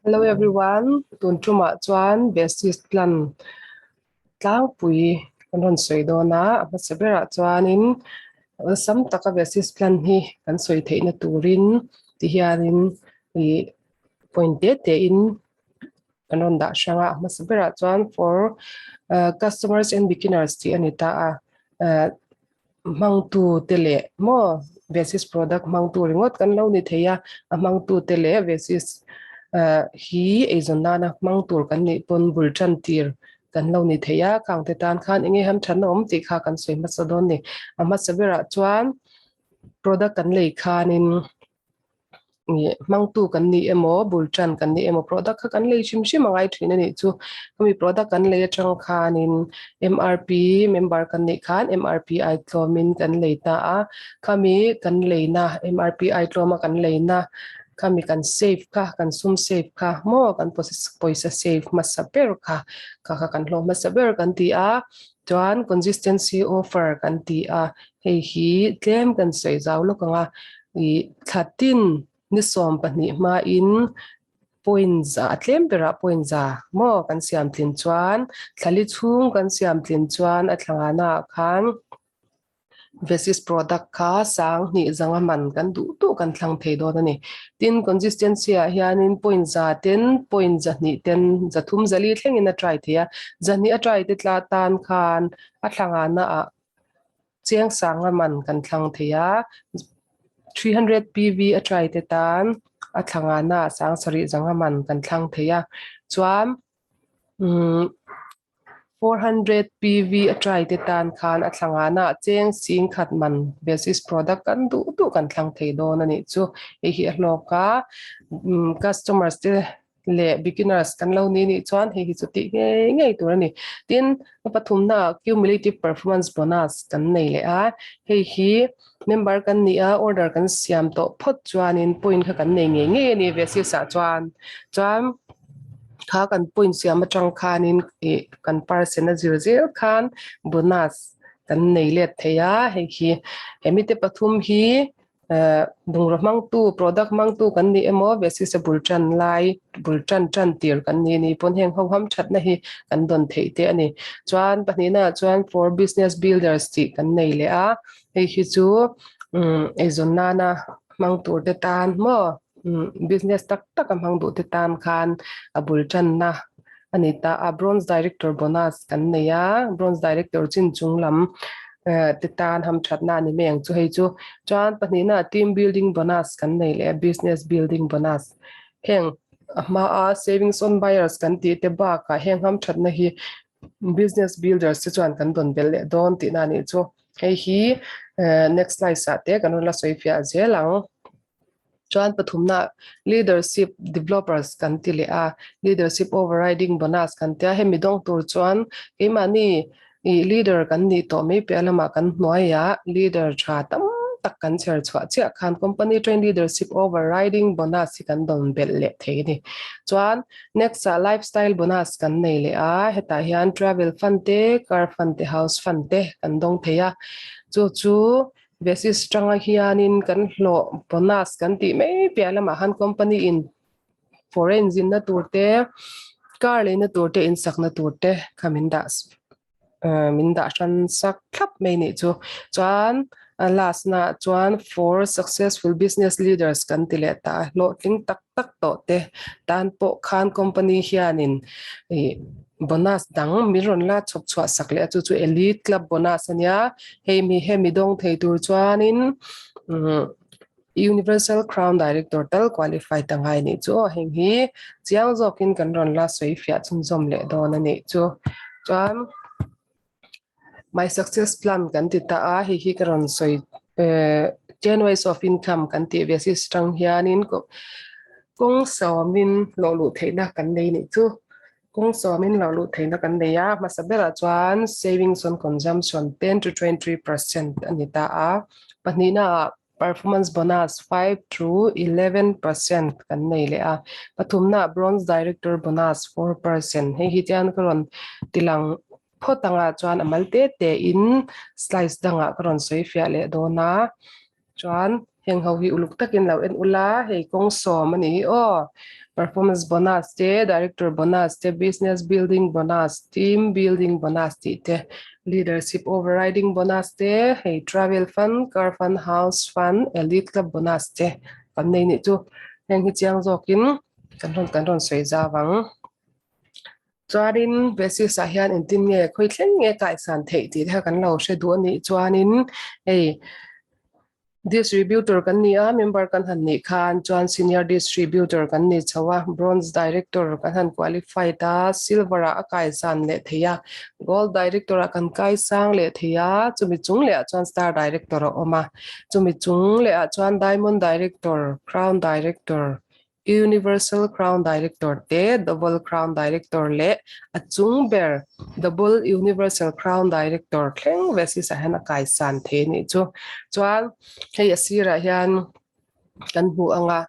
Hello everyone, tun tumah chuan basis plan tlangpui kan rawn sawi dawn a, a hmasa berah chuanin awlsam taka basis plan hi kan sawi theihna turin ti hianin ih point te te in kan rawn dah hrang a, a hmasa berah chuan for customers and beginners tih a ni ta a, hmangtu te leh maw basis product hmangtu ringawt kan lo ni thei a, a hmangtu te leh basis hi eizawn nana hmang tur kan nih pawn bul tan tir kan lo ni thei a, khang te tan khan eng nge ham thatna awm tih kha kan sawi hmasa dawn a ni. A hmasa berah chuan product kan lei khanin ih hmangtu kan ni emaw bul tan kan ni emaw product kha kan lei hrim hrim a ngai thin a nih chu khami product kan lei atang khanin M_R_P member kan nih khan M_R_P ai tlawmin kan lei ta a khami kan leina M_R_P ai tlawma kan leina khami kan save kha kan sum save kha maw kan pawisa save hmasa ber kha kha kha kan hlawh hmasa ber kan ti a chuan consistency offer kan ti a hei hi tlem kan sawi zau lawk ang a ih thla tin ni 12 hmain point za a tlem berah point za maw kan siam tlin chuan thlali chhung kan siam tlin chuan a thla ngana ah khan basis product kha sang hnih zanga man kan duh duh kan thlang thei dawn a ni. Tin consistency ah hianin point za ten point za hnih ten za thum zali thlengin a try thei a za hnih a try te tla tan khan a thla ngana ah chiang sanga man kan thlang thei a 300 PV a try te tan a thla ngana ah sang sarih zanga man kan thlang thei a chuan umm 400 PV a try te tan khan a thla ngana ah cheng sing khat man basis product kan duh duh kan thlang thei dawn a nih chu hei hi a hlawk a umm customers te leh beginners kan lo ni nih chuan hei hi chu tih ngei ngei tur a ni. Tin, a pathumna ah cumulative performance bonus kan nei leh a, hei hi member kan nih a order kan siam tawh phawt chuanin point kha kan nei ngei ngei a ni basis ah chuan chuan kha kan point siam atang khanin ih kan percent a zir zel khan bonus kan nei let thei a, hei hi hemi te pathum hi Bungraw hmangtu, product hmangtu kan ni emaw basis a bul tan lai, bul tan tan tir kan ni ni pawn heng ho ham thatna hi kan dawn theih te a ni. Chuan pahnihna ah chuan for business builders tih kan nei leh a, hei hi chu eizawn nana hmang tur te tan maw business tak tak a hmang duh te tan khan a bul tanna a ni ta a. Bronze director bonus kan nei a, bronze director chin chung lam te tan ham thatna a ni mai ang chu hei chu. Chuan pahnihna team building bonus kan nei leh a, business building bonus heng a hmaa savings on buyers kan tih te bakah heng ham thatna hi business builders te chuan kan dawn belh leh dawn tihna a nih chu. Hei hi next slide ah te kan rawn la sawi fiah zel ang. Chuan pathumna leadership developers kan ti leh a, leadership overriding bonus kan ti a, hemi dawng tur chuan keimahni ih leader kan nih tawh mai piah lamah kan hnuaiah leader tha tam tak kan chher chhuah chiah khan company train leadership overriding bonus hi kan dawn belh leh thei a ni. Chuan next ah lifestyle bonus kan nei leh a, hetah hian travel fund te, car fund te, house fund te kan dawng thei a, chu chu Basis tanga hianin kan hlawh bonus kan tih mai piah lamah khan company in foreign zinna tur te car leina tur te insakna tur te kha min dah min dah hran sak thlap mai nih chu. Chuan a last na ah chuan for successful business leaders kan ti leh ta a, hlawhtling tak tak tawh te tan pawh khan company hianin ih bonus dang min rawn la chhawp chhuah sak leh a chu chu elite club bonus a nia hei mi hemi dawng thei tur chuanin umm universal crown director tal qualify ta ngai nih chu aw heng hi chiang zawkin kan rawn la sawi fiah chhunzawm leh dawn a nih chu chuan My success plan kan ti ta a, hei hi ka rawn sawi eh ten ways of income kan tih ve si atang hianin kawng sawmin hlawh luh theihna kan nei nih chu. Kawng sawmin hlawh luh theihna kan nei a, hmasa berah chuan savings on consumption 10 to 23% a ni ta a, pahnihna ah performance bonus 5 to 11% kan nei leh a, pathumna bronze director bonus 4%. Hei hi chuan ka rawn tilang phawt anga chuan a mal te te in slice dangah ka rawn sawi fiah leh dawn a, chuan. Heng ho hi uluk takin lo en ula, hei kawng sawm a ni hi aw. Performance bonus te, director bonus te, business building bonus, team building bonus tih te, leadership overriding bonus te, hei travel fund, car fund, house fund, elite club bonus te kan nei nih chu. Heng hi chiang zawkin kan rawn kan rawn sawi zau ang. Chuanin basis ah hian engtin nge khawi thleng nge kaisan theih tih te kha kan lo hre duh a nih chuanin hei Distributor kan ni a, member kan han nih khan chuan senior distributor kan ni chho a, bronze director kan han qualified a, silver ah a kaisan leh thei a, gold director ah kan kaisang leh thei a, chumi chung leh ah chuan star director a awm a, chumi chung leh ah chuan diamond director, crown director, Universal Crown Director te, Double Crown Director leh a chung ber Double Universal Crown Director thleng ve si sah hian a kaisan thei a nih chu. Chuan hei a sirah hian kan hmu ang a,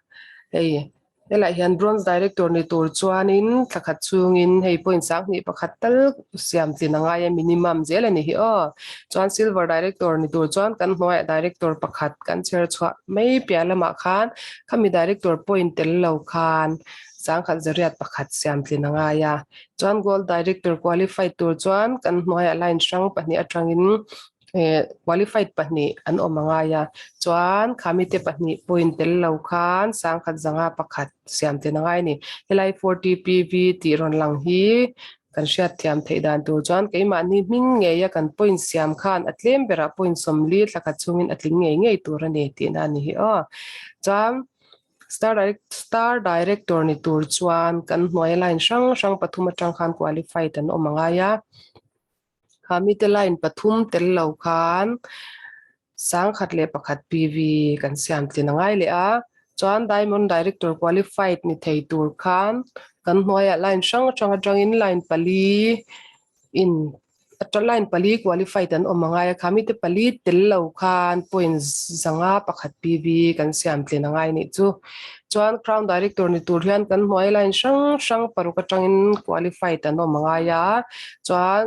hei helaiah hian Bronze Director ni tur chuanin thla khat chhungin hei point 21 tal siam tlin a ngai a, minimum zel a ni hi aw. Chuan Silver Director ni tur chuan kan hnuaiah Director pakhat kan chher chhuah mai piah lamah khan Khami director point tel lo khan sangkhat zariat pakhat siam tlin a ngai a. Chuan gold director qualified tur chuan kan hnuaiah line hrang pahnih atangin eh qualified pahnih an awm a ngai a. Chuan khami te pahnih point tel lo khan sangkhat zanga pakhat siam tlin a ngai a ni. Helai 40 PV tih rawn lang hi Kan hriatthiam theih dan tur chuan keimahni hming ngeia kan point siam khan a tlem berah point 40 thla khat chhungin a tling ngei ngei tur a ni tihna a ni hi aw. Chuan star star director ni tur chuan kan hnuaia line hrang hrang pathum atang khan qualified an awm a ngai a. Kha mite line pathum tel lo khan 1001 PV kan siam tlin a ngai leh a, chuan Diamond Director qualified ni thei tur khan kan hnuaiah line hrang hrang atangin line pali in line pali qualified an awm a ngai a, kha mite pali tel lo khan point 501 PV kan siam tlin a ngai nih chu. Chuan Crown Director ni tur hian kan hnuai line hrang hrang paruk atangin qualified an awm a ngai a, chuan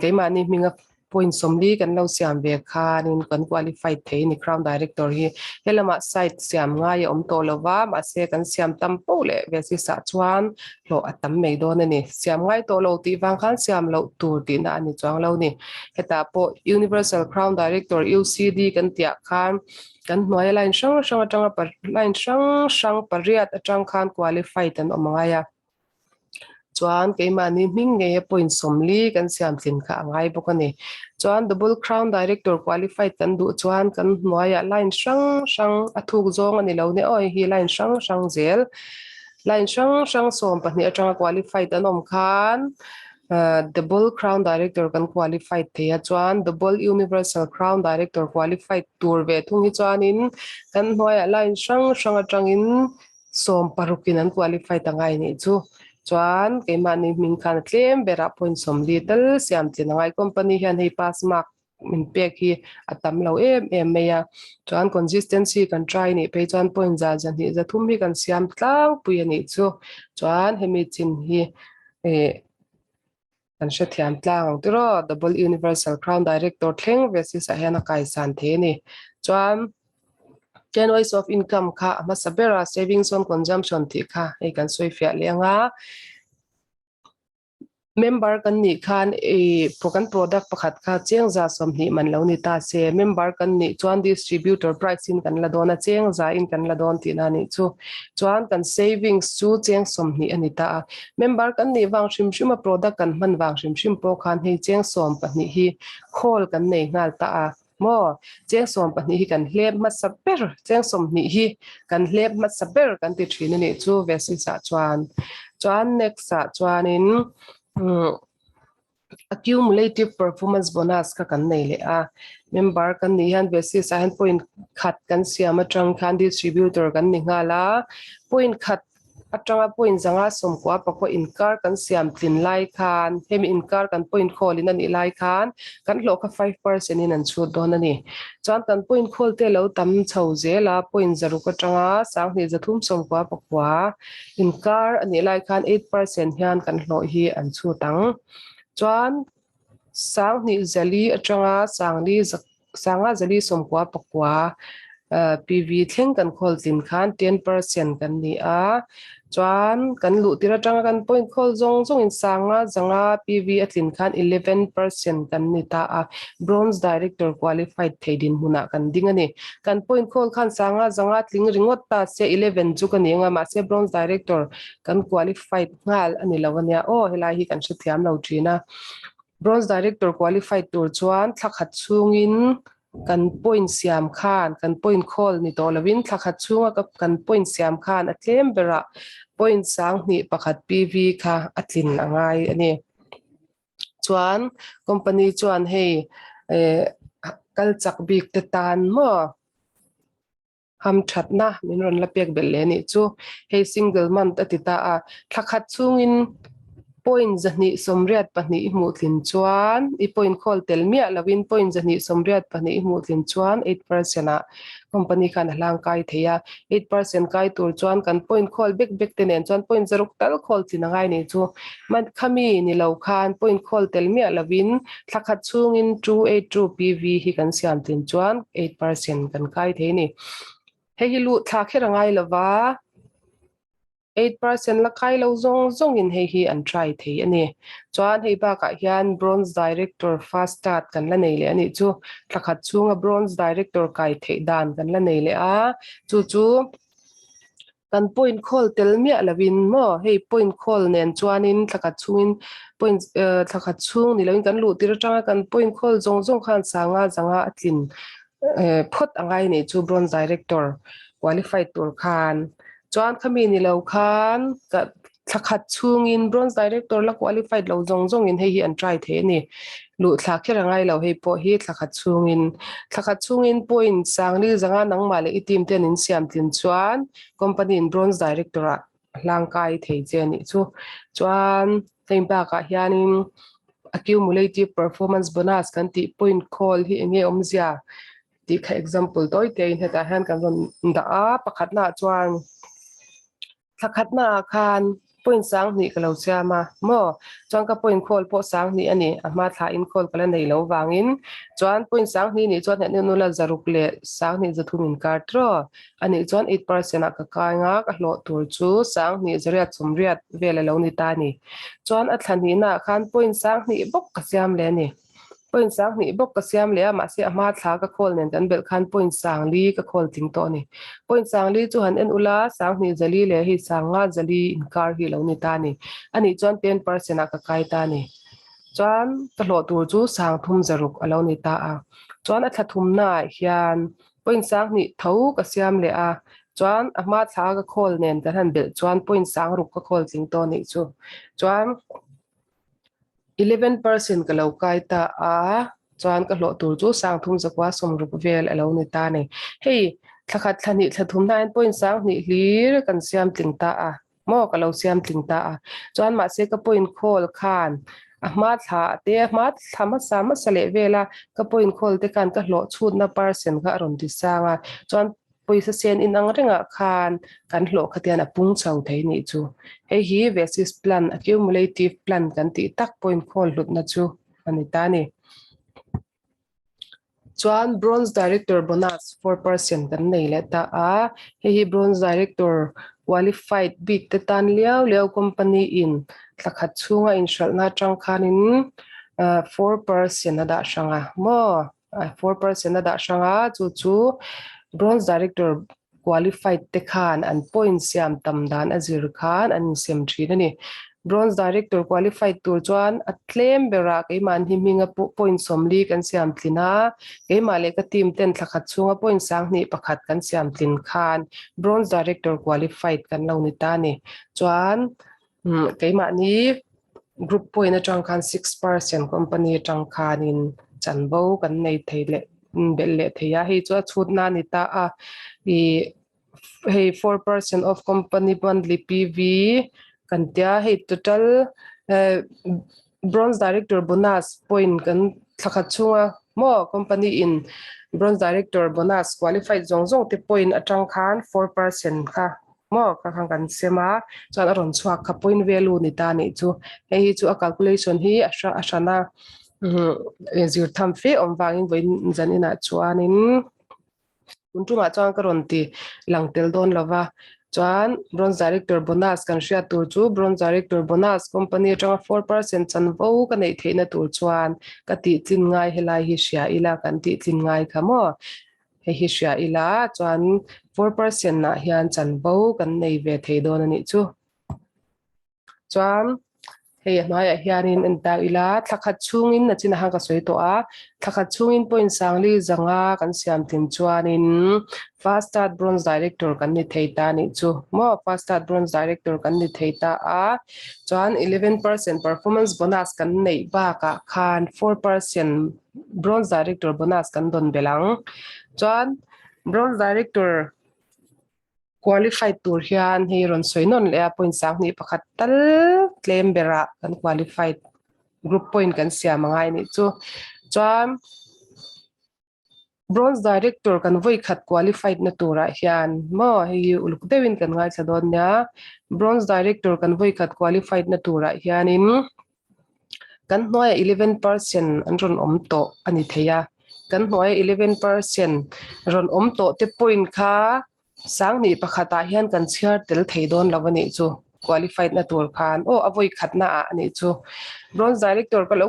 keimahni hminga Point 40 kan lo siam ve khanin kan qualified thei a ni Crown Director hi. He lamah site siam ngai a awm tawh lo va, mahse kan siam tam poh leh ve si sah chuan hlawh a tam mai dawn a ni. Siam ngai tawh lo tih vang khan siam loh tur tihna a ni chuang lo ni. Hetah pawh Universal Crown Director, UCD, kan tiah khan kan hnuaia line hrang hrang atanga line hrang hrang pariat atang khan qualified an awm angai a. Chuan keimahni hming ngeia point 40 kan siam tlin kha a ngai bawk a ni. Chuan Double Crown Director qualified kan duh chuan kan hnuaiah line hrang hrang a thuk zawng a ni lo nia aw hei hi line hrang hrang zel line hrang hrang 12 atanga qualified an awm khan Double Crown Director kan qualified thei a chuan Double Universal Crown Director qualified tur ve thung hi chuanin kan hnuaiah line hrang hrang atangin 16 in an qualified a ngai nih chu. Chuan keimahni hming khan a tlem berah point 40 tal siam tlin a ngai. Company hian hei pass mark min pek hi a tam lo em em mai a. Chuan consistency kan try nih phei chuan point 203 hi kan siam tlangpui a nih chu. Chuan hemi chin hi eh kan hrethiam tlang ang tiraw Double Universal Crown Director thleng ve si sah hian a kaisan thei a ni. Chuan 10 ways of income kha a hmasa ber a savings on consumption tih kha hei kan sawi fiah leh ang a. Member kan nih khan i kan product pakhat kha cheng 20 man lo ni ta se member kan nih chuan distributor price in kan la dawn a cheng za in kan la dawn tihna a nih chu. Chuan kan savings chu cheng 20 a ni ta a. Member kan nih vang hrim hrim a product kan hman vang hrim hrim pawh khan hei cheng 12 hi khawl kan nei nghal ta a maw? Cheng 12 hi kan hlep hmasa ber cheng 20 hi kan hlep hmasa ber kan ti thin a nih chu Vesis ah chuan. Chuan next ah chuanin umm Accumulative performance bonus kha kan nei leh a, member kan nih hian basis ah hian point khat kan siam atang khan distributor kan ni nghal a, point khat atanga point 590 inkar kan siam tlin lai khan hemi inkar kan point khawl in a nih lai khan kan hlawh kha 5% in an chhut dawn a ni. Chuan kan point khawl te lo tam chho zel a, point 600 atanga 2399 Inkar a nih lai khan 8% hian kan hlawh hi an chhut ang. Chuan 2004 atanga 20 sanga 49. PV thleng kan khawl tlin khan 10% kan ni a, chuan kan luh tir atanga kan point khawl zawng zawngin sanga zanga PV a tlin khan 11% kan ni ta a, Bronze Director qualified thei dinhmunah kan ding a ni. Kan point khawl khan sanga zanga tling ringawt ta se 11 chu ka ni anga mahse Bronze Director kan qualified nghal a ni lo ania aw helai hi kan hrethiam lo thin a. Bronze Director qualified tur chuan thla khat chhungin kan point siam khan kan point khawl ni tawh lovin thla khat chhunga kan point siam khan a tlem berah point 21 PV kha a tlin a ngai a ni. Chuan company chuan hei eh kal chak bik te tan maw Hamthatna min rawn la pek belh leh anih chu. Hei single month a ti ta a, thla khat chhungin point 282 i hmuh tlin chuan i point khawl tel miah lovin point 282 i hmuh tlin chuan 8% ah company khan a hlang kai thei a. 8% kai tur chuan kan point khawl bek bek te nen chuan point zaruk tal khawl tlin a ngai nih chu. Khami ni lo khan point khawl tel miah lovin Thla khat chhungin 282 PV hi kan siam tlin chuan 8% kan kai thei a ni. Hei hi luh thla kher a ngai lo va, 8% la kai lo zawng zawngin hei hi an try thei a ni. Chuan hei bakah hian Bronze Director Fast Start kan la nei leh a nih chu. Thla khat chhunga Bronze Director kai theih dan kan la nei leh a, chu chu Kan point khawl tel miah lovin maw hei point khawl nen chuanin thla khat chhungin point eh thla khat chhung ni lovin kan luh tir atanga kan point khawl zawng zawng khan sanga zanga a tlin eh phawt a ngai nih chu bronze director qualified tur khan chuan khami ni lo khan ka Thla khat chhungin Bronze Director la qualified lo zawng zawngin hei hi an try thei a ni. Luh thla kher a ngai lo hei pawh hi thla khat chhungin. Thla khat chhungin point sangli zanga nangmah leh i team ten in siam tlin chuan company in Bronze Director ah hlang kai thei che a nih chu. Chuan heng bakah hianin accumulative performance bonus kan tih point khawl hi eng nge awmzia tih kha example tawi tein hetah hian kan rawn dah a, pakhatnaah chuan. Thla khatnaah khan point 2000 ka lo siam a maw? Chuan ka point khawl pawh 2000 a ni, a hma thla in khawl ka la nei lo vangin. Chuan point 2000 nih chuan heh nula 600 leh 20 300 inkar tiraw? A nih chuan 8% ah ka kai nga, ka hlawh tur chu 2180 vel a lo ni ta a ni. Chuan a thla hnihnaah khan point 2000 bawk ka siam leh a ni. Point 2000 bawk ka siam leh a, mahse a hma thla ka khawl nen kan belh khan point 40 ka khawl tling tawh a ni. Point 40 chu han en ula, 20 zali leh hei 50 zali inkar hi a lo ni ta a ni. Anih chuan 10% ah ka kai ta a ni. Chuan ka hlawh tur chu 3600 a lo ni ta a. Chuan a thla thumnaah hian point 2000 tho ka siam leh a, chuan a hma thla ka khawl nen kan han belh chuan point 60 ka khawl tling tawh a nih chu. Chuan. 11% ka lo kai ta a, chuan ka hlawh tur chu 3360 vel a lo ni ta a ni. Hei thla khat thla hnih thla thum hnain point 20 hlir kan siam tling ta a, maw ka lo siam tling ta a. Chuan mahse ka point khawl khan a hma thla te a hma thla hmasa hmasa leh vel a, ka point khawl te khan ka hlawh chhutna percent kha a rawn ti sang a, chuan Pawisa sen inang rengah khan kan hlawh khatian a pung chho thei nih chu. Hei hi Vesis Plan, Accumulative Plan kan tih tak point khawl hlutna chu a ni ta a ni. Chuan Bronze Director Bonus 4% kan nei leh ta a, hei hi Bronze Director qualified bik te tan liau liau company in thla khat chhunga inhralhna atang khanin 4% a dah hrang a maw? 4% a dah hrang a, chu chu Bronze Director qualified te khan an point siam tam dan a zir khan an insem thin a ni. Bronze Director qualified tur chuan a tlem berah keimahni hminga point 40 kan siam tlin a, keimah leh ka team ten thla khat chhunga point 21 kan siam tlin khan Bronze Director qualified kan lo ni ta a ni. Chuan Keimahni group point atang khan 6% company atang khanin chanvo kan nei thei leh belh leh thei a, hei chu a chhutna a ni ta a, ih hei 4% of company monthly PV kan tia hei total eh bronze director bonus point kan thla khat chhunga maw company in bronze director bonus qualified zawng zawng te point atang khan 4% kha. Maw ka khan kan sem a, chuan a rawn chhuak kha point value ni ta nih chu. Hei hi chu a calculation hi a hra a hran a, zir tham fe awm vangin vawiin zan inah chuanin. Tun tumah chuan ka rawn ti lang tel dawn lo va, chuan Bronze Director Bonus kan hriat tur chu Bronze Director Bonus company atanga 4% chanvo ka neih theihna tur chuan ka tihtlin ngai helai hi hria ila kan tihtlin ngai kha maw? Hei hi hria ila chuan 4% ah hian chanvo kan nei ve thei dawn a nih chu. Chuan hei a hnuaiah hianin en ta ila thla khat chhungin a chin ahang ka sawi tawh a, thla khat chhungin point sangli zanga kan siam thin chuanin Fast Start Bronze Director kan ni thei ta anih chu maw Fast Start Bronze Director kan ni thei ta a, chuan 11% performance bonus kan neih bakah khan 4% Bronze Director bonus kan dawn belh ang. Chuan Bronze Director Qualified tur hian hei rawn sawi nawn leh a, point 21 tal tlem berah kan qualified group point kan siam a ngai anih chu. Chuan Bronze Director kan vawi khat qualified na turah hian maw hei hi uluk deuhin kan ngaithla dawn nia. Bronze Director kan vawi khat qualified na turah hianin kan hnuaiah 11% an rawn awm tawh a ni thei a, kan hnuaia 11% rawn awm tawh te point kha 1001 ah hian kan chhiar tel thei dawn lo a nih chu qualified na tur khan aw a vawi khatna ah a nih chu. Bronze Director ka lo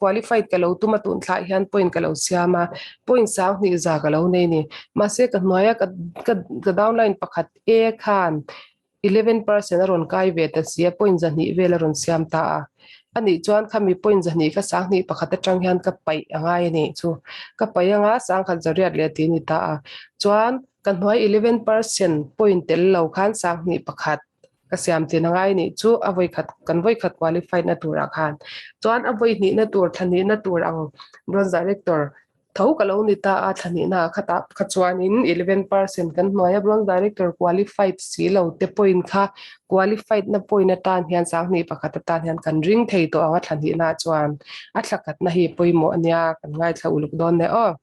qualified ka lo tum a tun thlai hian point ka lo siam a, point 10,000 za ka lo nei a ni. Mahse ka hnuaia ka ka downline pakhat A khan 11% a rawn kai ve ta si a, point 200 vel a rawn siam ta a. A nih chuan khami point 200 kha 11 atang hian ka paih a ngai a nih chu. Ka paih anga 10,800 leh tih a ni ta a. Chuan ka hnuai 11% point tel lo khan 11 ka siam tlin a ngai a nih chu a vawikhat kan vawikhat qualified na turah khan. Chuan a vawihnihna tur thlahnihna tur ang Bronze Director Tho ka lo ni ta a, thla hnihna ah khatah kha chuanin 11% kan hnuai a, Bronze Director qualified si lo te point kha qualified na point atan hian 11 atan hian kan ring thei tawh ang a thla hnihna ah chuan a thla khatna hi pawimawh a nia kan ngaithla uluk dawn nia aw.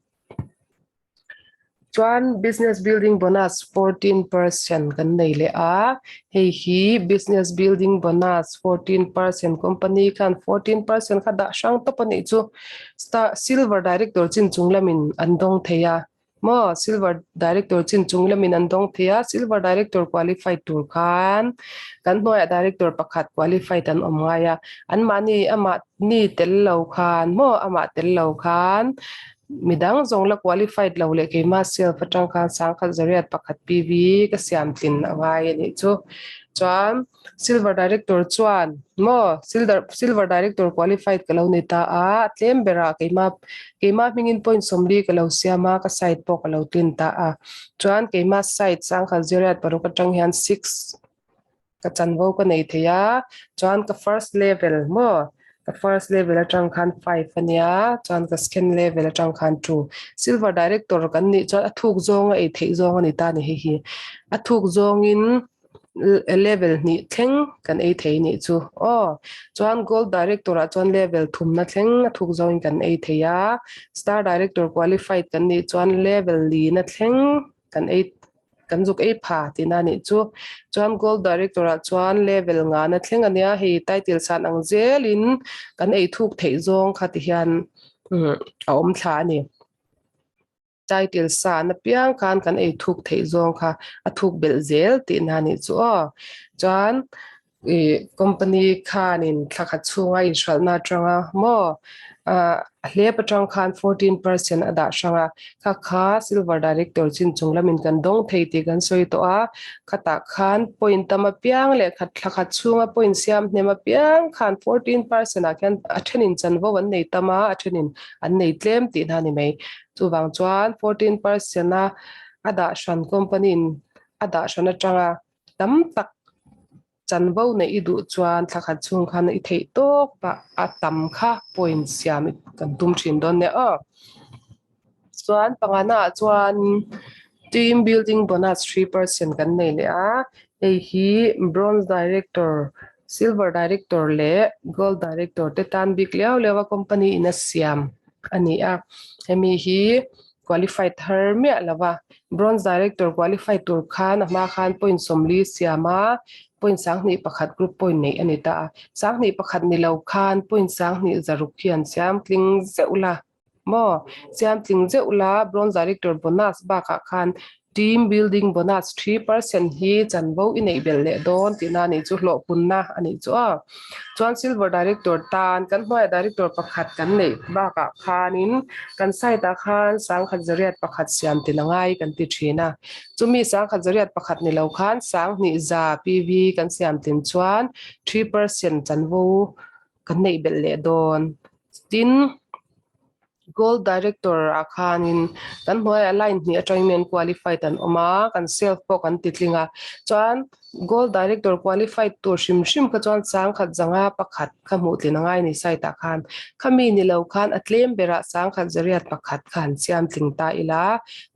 Chuan business building bonus 14% kan nei leh a, hei hi business building bonus 14% company khan 14% kha dah hrang tawp a nih chu. Star Silver Director chin chung lamin an dawng thei a maw Silver Director chin chung lamin an dawng thei a Silver Director qualified tur khan kan hnuaiah Director pakhat qualified an awm ngai a anmahni amah ni tel lo khan maw amah tel lo khan midang zawng la qualified lo leh keimah self atang khan 10,101 PV ka siam tlin a ngai a nih chu chuan Silver Director chuan maw Silder Silver Director qualified ka lo ni ta a, a tlem berah keimah keimah hmingin point 40 ka lo siam a, ka site pawh ka lo tlin ta a. Chuan keimah site 1006 atang hian six ka chanvo ka nei thei a, chuan ka first level maw ka first level atang khan five a nia, chuan ka second level atang khan two. Silver Director kan nih chuan a thuk zawnga ei theih zawng a ni ta a ni hei hi. A thuk zawngin level hnih thleng kan ei thei nih chu aw chuan gold director ah chuan level thumna thleng a thuk zawngin kan ei thei a star director qualified kan nih chuan level lina thleng kan ei kan zuk ei pha tihna nih chu chuan gold director ah chuan level ngana thleng ania hei title san ang zelin kan ei thuk theih zawng kha ti hian a awm thla a ni. Title sa na piang khan kan ei thuk theih zawng kha a thuk belh zel tihna a nih chu aw. Chuan ih company khanin thla khat chhunga inhralhna atanga maw ah a hlep atang khan 14% a dah hrang a, kha kha silver director chin chung lamin kan dawng thei tih kan sawi tawh a, khatah khan point tam apiang leh khat thla khat chhunga point siam hnem apiang khan 14% ah khian a thenin chanvo an nei tam a, a thenin an nei tlem tihna a ni mai. Chuvang chuan 14% a a dah hran company in a dah hran atanga tam tak chanvo neih i duh chuan thla khat chhung khan i theih tawk pah a tam kha point siam i kan tum thin dawn nia aw. Chuan pangana ah chuan team building bonus 3% kan nei leh a, hei hi bronze director, silver director leh gold director te tan bik liau liau a company in a siam a ni a, hemi hi qualified thar miah lo va, bronze director qualified tur khan a hma khan point 40 siam a, point 11 group point neih a ni ta a, 11 ni lo khan point 16 hi an siam tling zeuh la. Maw? Siam tling zeuh la, Bronze Director bonus bakah khan Team building bonus 3% hi chanvo i neih belh leh dawn tihna a nih chu hlawhpunna a nih chu a. Chuan Silver Director tan kan hnuaiah Director pakhat kan neih bakah khanin kan site ah khan sangkhat zariat pakhat siam tin a ngai kan ti thin a. Chumi sangkhat zariat pakhat ni lo khan sanghnih za PV kan siam tin chuan 3% chanvo kan neih belh leh dawn. Tin. Gold Director ah khanin kan hnuaiah line hnih atangin an qualified an awm a, kan self pawh kan ti tling a. Chuan Gold Director qualified tur hrim hrim kha chuan sangkhat zanga pakhat kha hmuh tlin a ngai a ni site ah khan. Khami ni lo khan a tlem berah sangkhat zariat pakhat kha han siam tling ta ila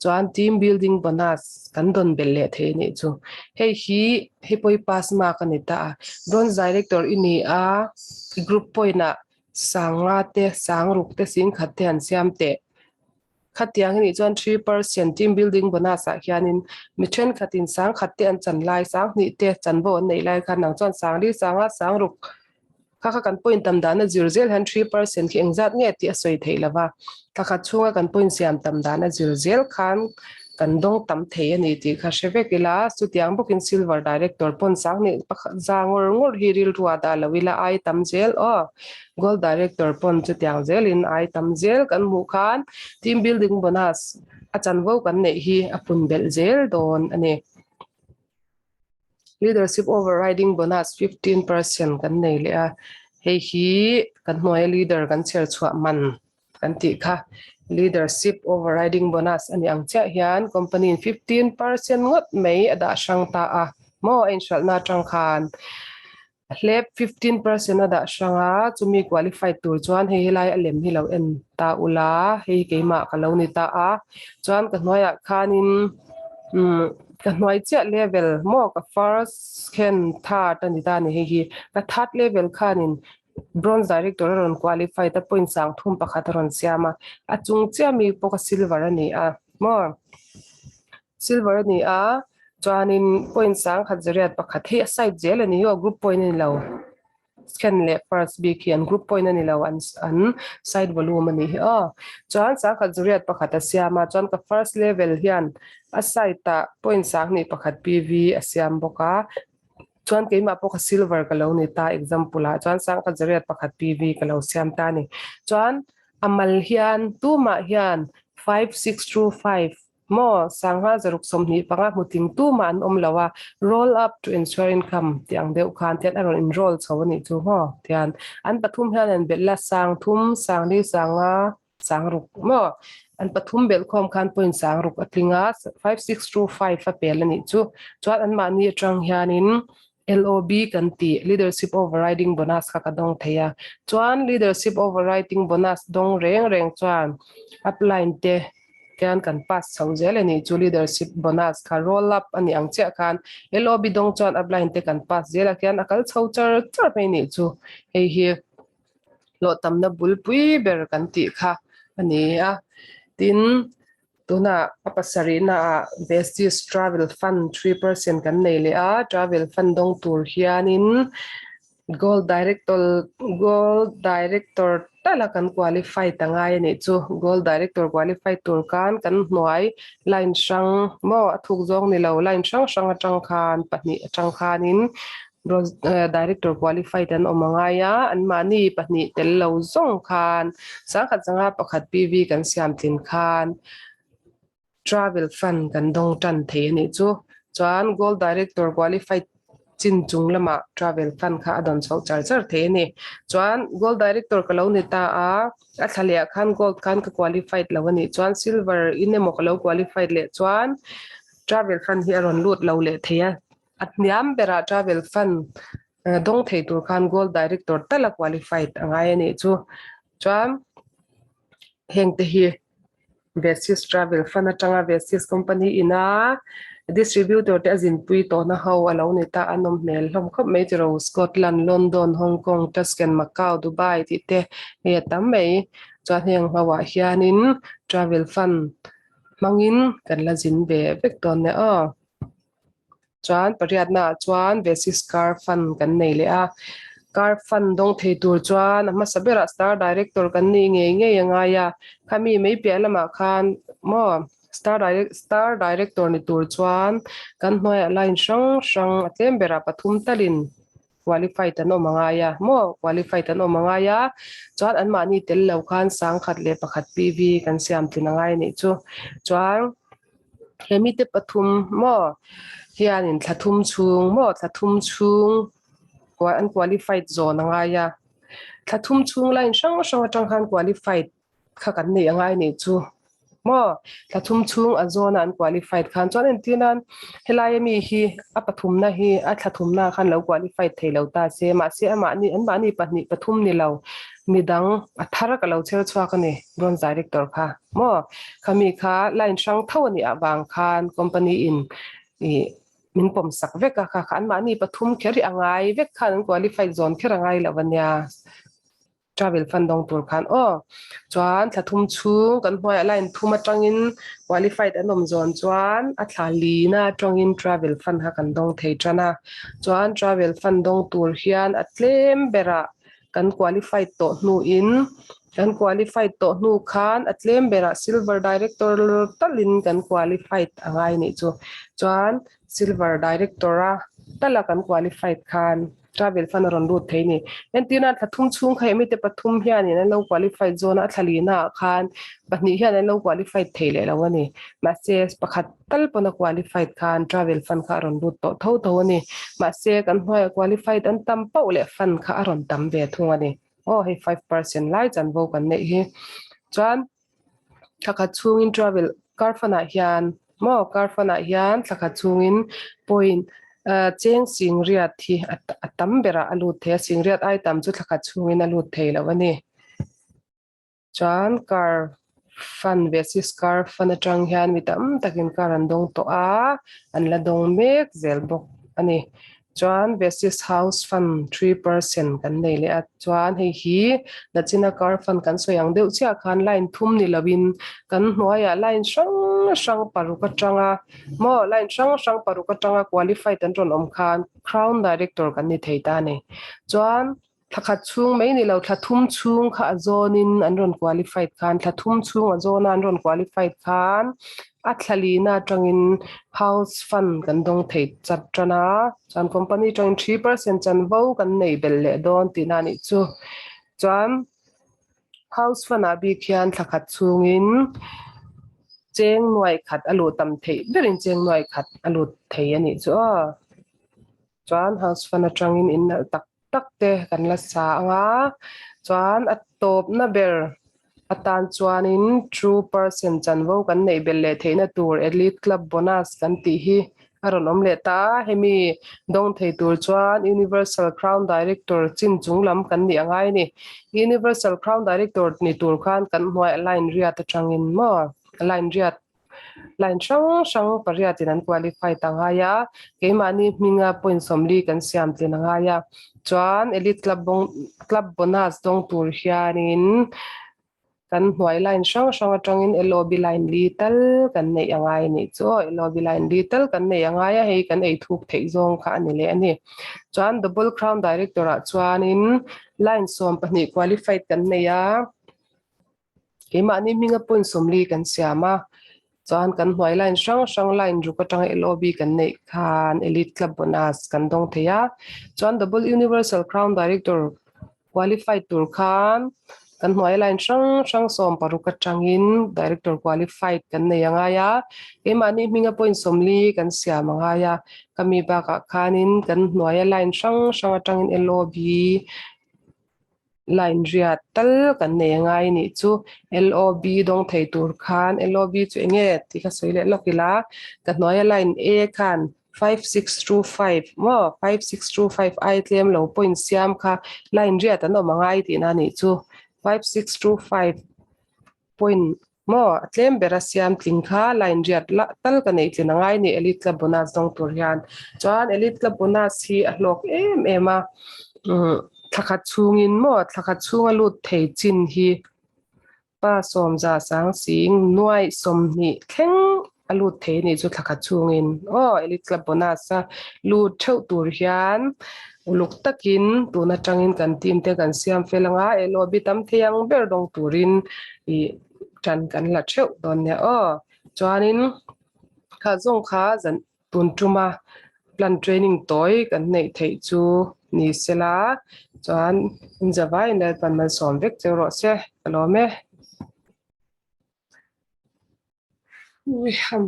chuan team building bonus kan dawn belh leh thei a nih chu. Hei hi hei pawh hi pass mark a ni ta a. Bronze Director i ni a, group point ah Sanga te, Sangruk te, Singkhat te an siam teh. Khatiang hi nih chuan 3% team building bonus ah hianin mi thenkhatin sangkhat te an chan lai, sanghnih te chanvo an neih lai khan nang chuan sangli, sanga, sangruk kha kha kan point tam dan a zir zel hian 3% khi engzat nge tih a sawi theih lo va. Thla khat chhunga kan point siam tam dan a zir zel khan kan dawng tam thei a ni tih kha hre vek ila, chutiang bawkin Silver Director pawn sanghnih pakhat za ngawr ngawr hi rilru ah dah lo ila ai tam zel aw. Gold Director pawn chutiang zelin ai tam zel kan hmuh khan Team Building Bonus a chanvo kan neih hi a pun belh zel dawn a ni. Leadership Overriding Bonus 15% kan nei leh a, hei hi kan hnuaia leader kan chher chhuah man kan tih kha Leadership Overriding Bonus a nih ang chiah hian company in 15% ngawt mai a dah hrang ta a maw a inhralhna atang khan a hlep 15% a dah hrang a chumi qualified tur chuan hei helai a lem hi lo en ta ula hei hi keimah ka lo ni ta a chuan ka hnuaiah khanin umm ka hnuai chiah level maw ka first second third a ni ta a ni hei hi ka third level khanin Bronze Director a rawn qualified a, point 30 pakhat a rawn siam a, a chung chiah mi pawh kha silver a ni a maw? Silver a ni a, chuanin point 10 zariat pakhat hi a side zel a ni aw, group point a ni lo. Second leh first bik hi an group point a ni lo, an an side volume a nih hi aw. Chuan 10 zariat pakhat a siam a, chuan ka first level hian a side ah point 21 PV a siam bawk a. Chuan keimah pawh kha silver ka lo ni ta example ah chuan sangkhat zariat pakhat PV ka lo siam ta a ni. Chuan a mal hian tumah hian 5625 maw sangha zaruk 25 hmu tling tumah an awm lo a, roll up to ensure income tih ang deuh khan tian a rawn in roll chho a nih chu maw tian an pathum hian an belh la sangthum sangli sanga sangruk maw an pathum belh khawm khan point sangruk a tling a 5625 a pel a nih chu chuan anmahni atang hianin LOB kan tih leadership overriding bonus kha ka dawng thei a chuan leadership overriding bonus dawng reng reng chuan upline te hian kan pass chho zel a nih chu leadership bonus kha roll up a nih ang chiah khan LOB dawng chuan upline te kan pass zel a khian a kal chho char char mai a nih chu hei hi. hlawh tamna bulpui ber kan tih kha a ni a tin tunah a pasarihna ah Vestige travel fund 3% kan nei leh a travel fund dawng tur hianin gold director gold director tala kan qualify ta ngai a nih chu gold director qualify tur khan kan hnuai line hrang maw a thuk zawng ni lo line hrang hrang atang khan pahnih atang khanin Director qualified an awm a ngai a, anmahni pahnih tel lo zawng khan sangkhat zanga pakhat PV kan siam tlin khan travel fund kan dawng tan thei a nih chu. Chuan Gold Director qualified chin chung lamah travel fund kha a dawn chhoh char char thei a ni. Chuan Gold Director ka lo ni ta a, a thla leh ah khan Gold khan ka qualified lo a nih chuan Silver in emaw ka lo qualified leh chuan travel fund hi a rawn lut lo leh thei a. A hniam berah travel fund dawng thei tur khan Gold Director tala qualified a ngai a nih chu. Chuan heng te hi Vesis Travel Fund atanga Vesis company ina distributor te a zinpui tawhna ho a lo ni ta a nawm hmel hlawm khawp mai tiraw Scotland, London, Hong Kong, Tashkent, Macau, Dubai tih te hei a tam mai. Chuan heng ho ah hianin travel fund hmangin kan la zin ve vek dawn nia aw. Chuan pariatnaah chuan Vesis Car Fund kan nei leh a. Car fund dawng thei tur chuan a hmasa berah star director kan nih ngei ngei a ngai a, khami mai piah lamah khan maw star direct star director ni tur chuan kan hnuaiah line hrang hrang a tlem berah pathum talin qualified an awm a ngai a maw qualified an awm a ngai a chuan anmahni tel lo khan 1001 PV kan siam tlin a ngai a nih chu chuan he mite pathum maw hianin thla thum chhung maw thla thum chhung an qualified zawn a ngai a thla thum chhung line hrang hrang atang khan qualified kha kan neih a ngai nih chu maw thla thum chhung a zawna an qualified khan chuan entir nan helai ami hi a pathumna hi a thla thumna khan lo qualified thei lo ta se mahse amahni anmahni pahnih pathum ni lo midang a thar ka lo chher chhuak a ni bronze director kha maw khami kha line hrang tho a nih avang khan company in ih min pawm sak vek a kha kha anmahni pathum kher hi a ngai vek khan an qualified zawn kher a ngai lo a nia. Travel fund dawng tur khan aw. Chuan thla thum chhung kan hnuaiah line thum atangin qualified an awm zawn chuan a thla lina atangin travel fund kha kan dawng thei tan a. Chuan travel fund dawng tur hian a tlem berah kan qualified tawh hnuin kan qualified tawh hnu khan a tlem berah silver director talin kan qualified a ngai nih chu. Chuan silver director a tala kan qualified khan. Travel fund a rawn lut thei ni. Entirna thla thum chhung kha mite pathum hianin an lo qualified zawn a, a thla lina ah khan pahnih hian an lo qualified thei leh lo a ni. Mahse pakhat tal pawn a qualified khan travel fund kha a rawn lut tawh tho tho a ni. Mahse kan hnuaiah qualified an tam pauh leh fund kha a rawn tam ve thung a ni. Aw hei 5% lai chanvo kan neih hi. Chuan Thla khat chhungin travel car fund ah hian maw car fund ah hian thla khat chhungin point ah cheng singriat hi a tam berah a lut thei a singriat ai tam chu thla khat chhungin a lut thei lo a ni chuan car fund basis car fund atang hian mi tam takin car an dawng tawh a an la dawng mek zel bawk a ni. Chuan Basis House Fund 3% kan nei leh a, chuan hei hi Nachina Car Fund kan sawi ang deuh chiah khan line thum ni lovin kan hnuaiah line hrang hrang paruk atanga maw line hrang hrang paruk atanga qualified an rawn awm khan Crown Director kan ni thei ta a ni. Chuan thla khat chhung mai ni lo thla thum chhung kha a zawnin an rawn qualified khan thla thum chhung a zawna an rawn qualified khan a thla lina atangin house fund kan dawng thei chat tan a chuan company atangin 3% chanvo kan nei belh leh dawn tihna a nih chu chuan house fund ah bik hian thla khat chhungin cheng nuai khat a luh tam theih berin cheng nuai khat a lut thei a nih chu aw chuan house fund atangin in nalh tak tak te kan la sa ang a chuan a tawpna ber atan chuanin two percent chanvo kan neih belh leh theihna tur elite club bonus kan tih hi a rawn awm leh ta a hemi dawng thei tur chuan universal crown director chin chung lam kan nih a ngai a ni universal crown director ni tur khan kan hnuaiah line riat atangin maw line riat Line hrang hrang pariatin an qualify ta ngai a, keimahni hminga point 40 kan siam tlin a ngai a, chuan Elite Club bawng Club bonus dawng tur hianin kan hnuai line hrang hrang atangin LOB line li tal kan neih a ngai a nih chu aw, LOB line li tal kan neih a ngai a, hei kan ei thuk theih zawng kha a ni leh a ni. Chuan Double Crown Director ah chuanin line 12 qualified kan nei a. Keimahni hminga point 40 kan siam a, chuan kan hnuai line hrang hrang line ruk atanga LOB kan neih khan Elite Club bonus kan dawng thei a, chuan Double Universal Crown Director qualified tur khan kan hnuai line hrang hrang 16 atangin Director qualified kan nei a ngai a, keimahni hminga point 40 kan siam a ngai a, kami bakah khanin kan hnuaia line hrang hrang atangin LOB Line riat tal kan nei a ngai nih chu LOB dawng thei tur khan LOB chu eng nge tih kha sawi leh lawk ila ka hnuaia line A khan 5625 maw 5625 ai tlem lo point siam kha line riat an awm a ngai tihna nih chu 5625 point Maw, a tlem ber a siam tling kha line riat lah tal ka neih tlin a ngai ni Elite Club bonus dawng tur hian. Chuan Elite Club bonus hi a hlawk em em a, umm thla khat chhungin maw thla khat chhunga lut thei chin hi pa 100 sing nuaih 20 thleng. A lut thei anih chu thlakhat chungin aw Elite Club bonus a lut theuh tur hian uluk takin tun atangin kan team te kan siam fel anga LOB tam thei ang ber dawng turin ih tan kan la theuh dawn nia aw. Chuanin kha zawng kha zan tun tuma plan training tawi kan neih theih chu ni sela chuan inzavaiin Lalpan malsawm vek cheu rawh se ka lawm e. Ui ham.